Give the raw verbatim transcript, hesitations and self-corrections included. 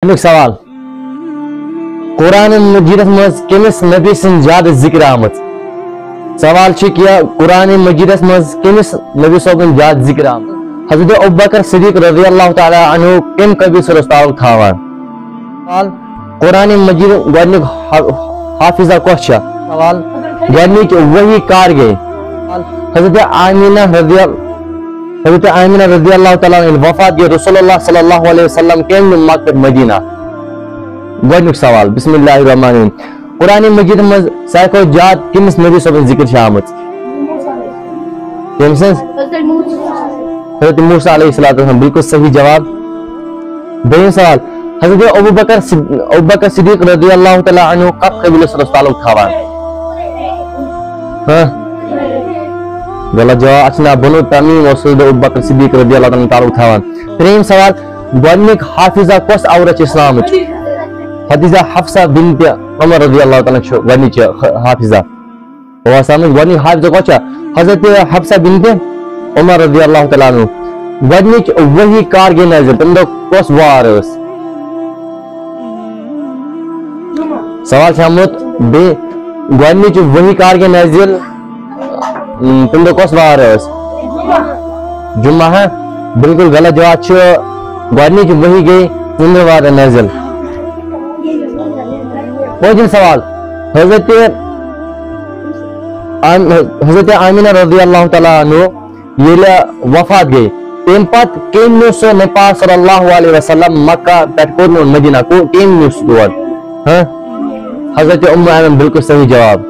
اَمیُک سوال، قرآن مجیدس منٛز کٔمِس نبی سٕنٛز زیادٕ ذِکر آمٕژ؟ سوال چھُ کہِ قرآن مجیدس منٛز کٔمِس نبی صٲبُن زیادٕ ذِکر آمُت؟ حضرت ابوبکر صدیق رضی اللہ تعالیٰ عنہ کٔمۍ قبیلہٕ سۭتۍ اوس تعلق تھاوان؟ سوال، قرآن مجید گۄڈٕنیُک حا-، حافظہ کۄس چھےٚ؟ سوال، گۄڈٕنِچ وحی کر گٔے؟ سوال، حضرت آمینہ رضی ال-، حضرت آمینہ رضی اللہ تعالیٰ عنہ وفات گٔے رسول اللہ صلی اللہ علیہ وسلم کٔمۍ نیوٗ مکہ پٮ۪ٹھ مدینہ؟ گۄڈٕنیُک سوال، بسم اللہ الرحمن الرحیم۔ قرآن مجید منٛز ساروی کھۄتہٕ زیادٕ کٔمِس نبی صٲبُن ذِکر چھِ آمٕژ؟ کٔمۍ سٕنٛز؟ حضرت موسیٰ علیہ الصلوۃ والسلام، بالکل صحیح جواب۔ دوٚیِم سوال، حضرت ابوبکر صد-، ابوبکر صدیق رضی اللہ تعالیٰ عنہ کتھ قبیلس سۭتۍ اوس تعلق تھاوان؟ ہاں؟ غلط جواب، اَتھ چھُ ناو بنو تمیم اوس حضرت ابوبکر صدیق رضی اللہ تعالیٰ عنہ تعلق تھاوان۔ ترٛیٚیِم سوال، گۄڈٕنیُک حافظہ کۄس عورت چھِ اسلامٕچ؟ حدیثہ حفصہ بنت عمر رضی اللہ تعالیٰ عنہ چھُ گۄڈٕنِچ حافظہ۔ اوس آمٕژ گۄڈٕنِچ حافظہ کۄس چھےٚ؟ حضرت حفصہ بنت عمر رضی اللہ تعالیٰ عنہ۔ گۄڈٕنِچ وحی کر گٔے نازل؟ تَمہِ دۄہ کۄس وار ٲس؟ سوال چھُ آمُت بیٚیہِ، گۄڈٕنِچ وحی کر گٔے نازل؟ اۭں، تَمہِ دۄہ کۄس وار ٲس؟ جمعہ، ہا؟ بالکل غلط جواب چھُ، گۄڈٕنِچ وحی گٔے ژٔنٛدٕروار نازل۔ پٲنٛژِم سوال، حضرت آم-، حضرت آمینہ رضی اللہ تعالیٰ عنہ ییٚلہِ وفات گٔے، تَمہِ پتہٕ کٔمۍ نیوٗ سُہ نبی پاک صلی اللہ علیہ وسلم مکہ پٮ۪ٹھ کوٚت نیوٗن؟ مدینہ۔ کو-، کٔمۍ نیوٗ سُہ تور؟ ہاں؟ حضرت ام ایمن، بالکل صحیح جواب۔